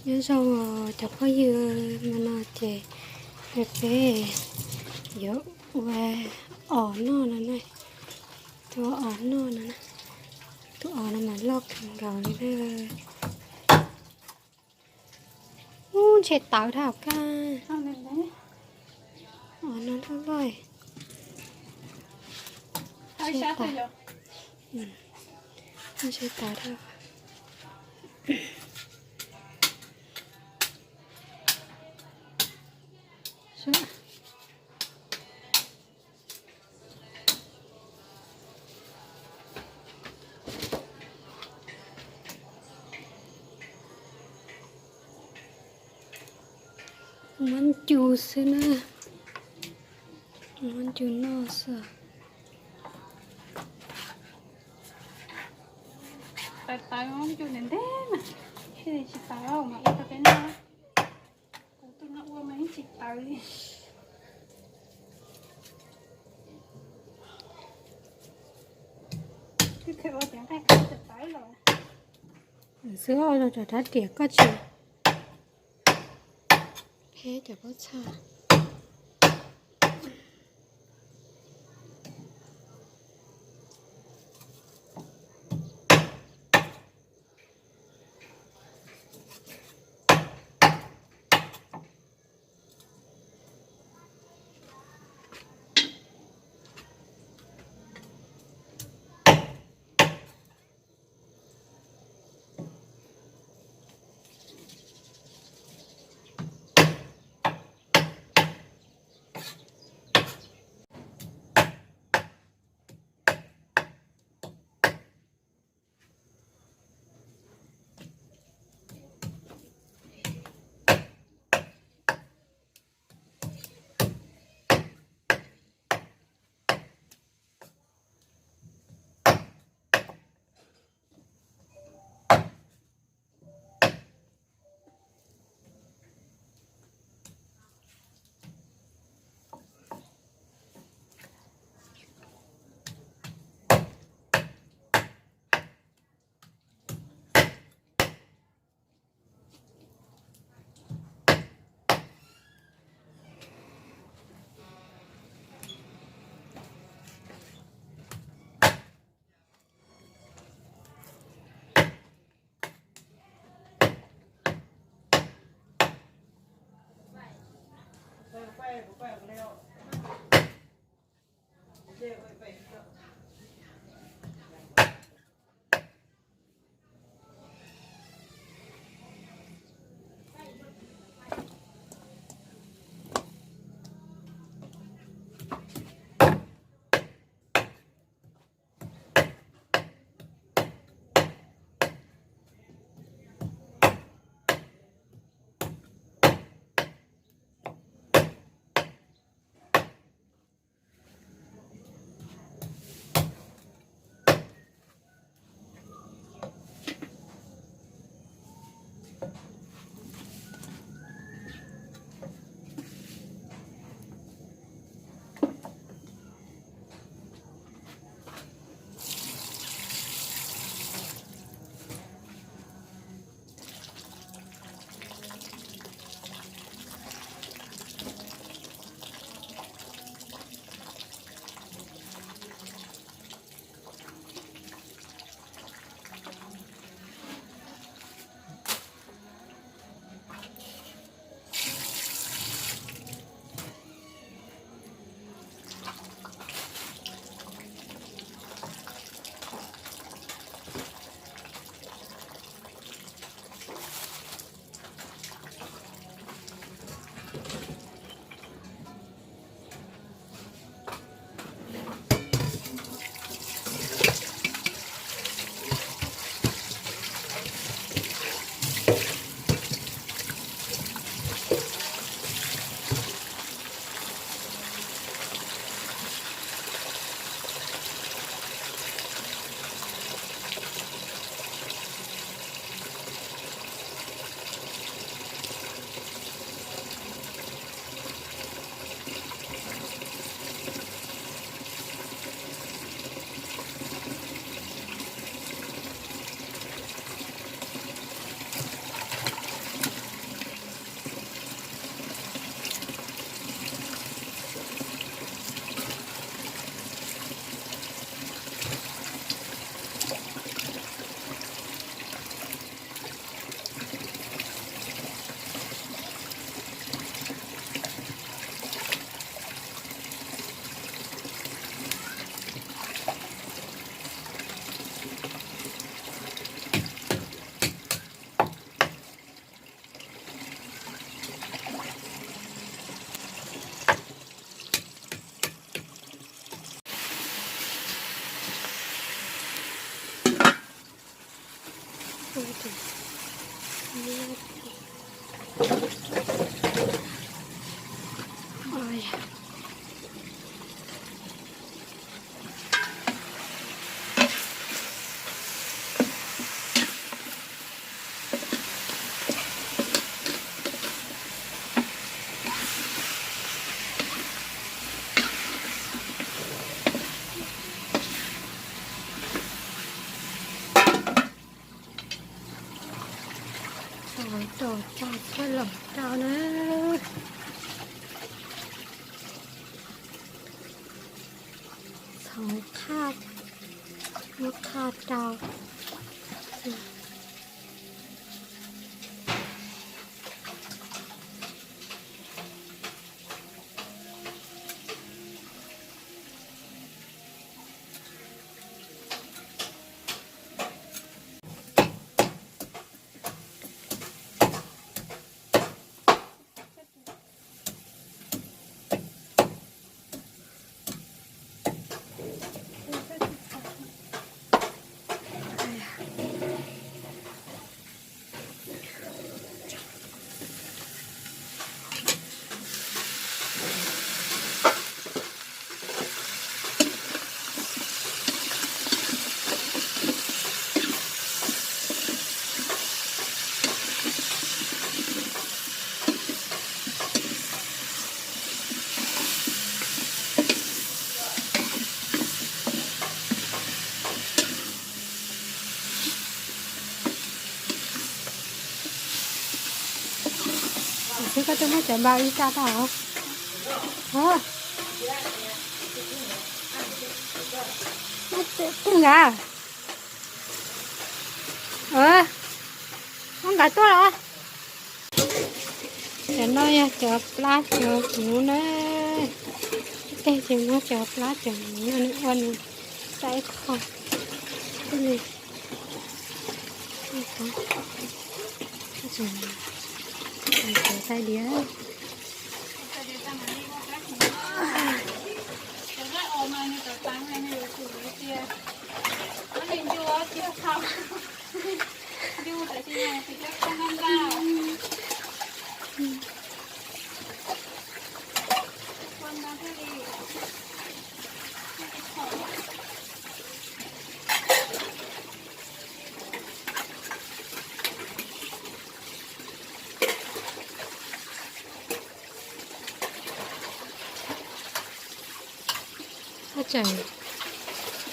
Nyob zoo cov phooj ywg, hmo no ces peb yuav ua os noj no na. Tus os noj no na, tus os no mas loj kawg nkaus li na. Ub, ntshe tawv dhau kawg. Os no loj loj. Ntshe tawv dhau. Muab cu xwb na, muab cu noj xwb. Tawv tawv, muab cu ntev ntev mas, tsis tawv mas ua rau peb noj. Kuv tus no ua mas yeej tsis tawv li. Xwb, rab riam koj tsis peb cov pob txha. Tau tau tag thiab los rau na. Txhoov qhaj, muab qhaj rau. Xwb koj twb muab cov npau ib tsa tau. Twb nqa. Muab nqa tuaj los. Cov no yog cov plab cov hmuv na. Tej ces muab cov plab cov hmuv no nws ua nws saib qho. Cov sai diav. Haj tseem,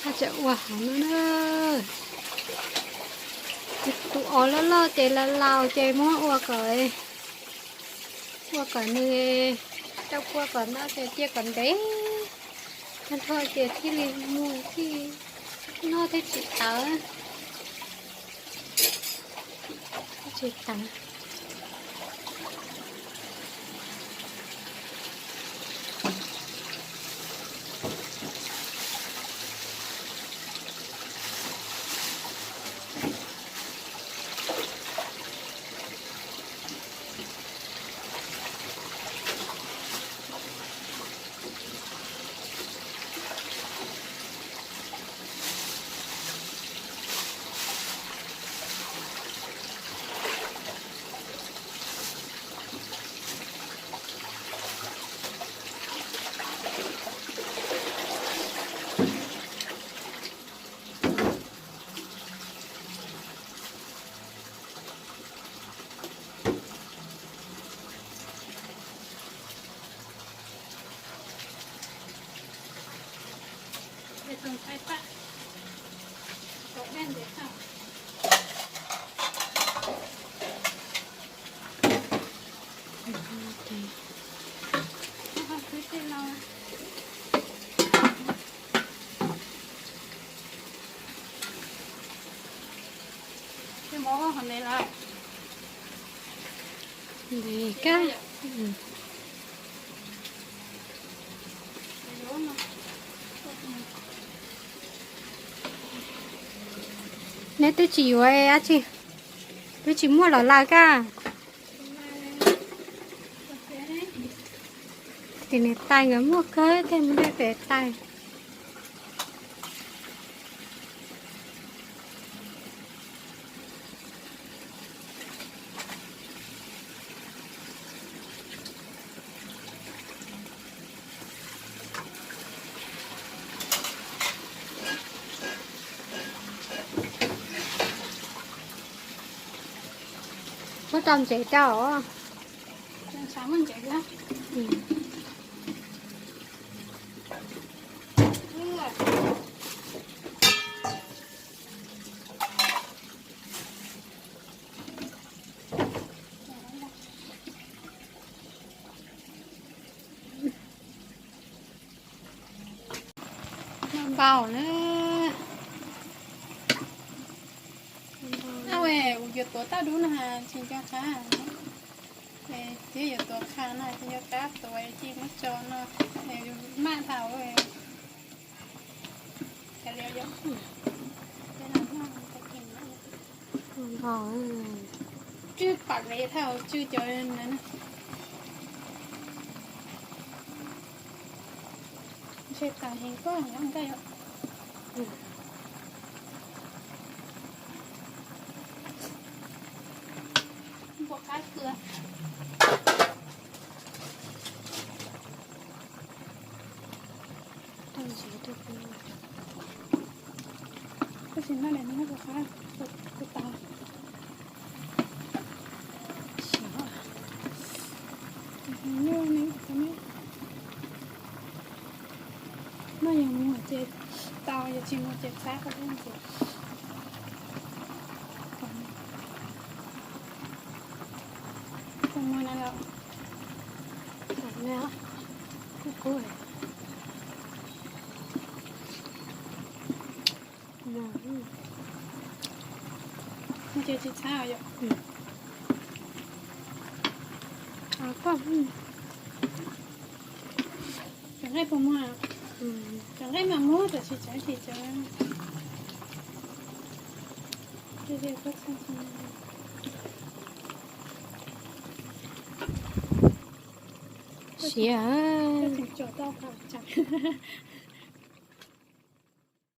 haj tseem ua hauv no na. Tus os loj loj ces laus laus ces muab ua kom, ua kom nws, rau pua kom no ces cia kom ntev tag nrho ces thiaj li muag thiaj noj thiaj tsis tawv. Tsis tawv. Ntev kab. Neb twb tsis yuav dab tsi, twb tsis muaj los lawm kab. Tim niam tais nkawd muaj kawg tej mus dej pem tais. Tau ntsev rau. Noj npaum na. Ab, yuav tuav tauj dub no tsis nco qab, thiab yuav tuav qha no tsis nco qab tuav, cia muab tso no, maj tau. Tswj pam le thaj tswj cov na. Ntshe tas heev koj nyob nqaij os. Npua qab kawg. Tab sis noj li no noj puas qab, puas tau. Noj yog muag ces tau, yog tsis muag ces txhab qhov thiab ntxiv. Puas muag na los? Kub kub. Ces tsis txhab yom. Cov nqaij puas muag? Cov nqaij mas muag tab sis tsis txhab ces cov siav.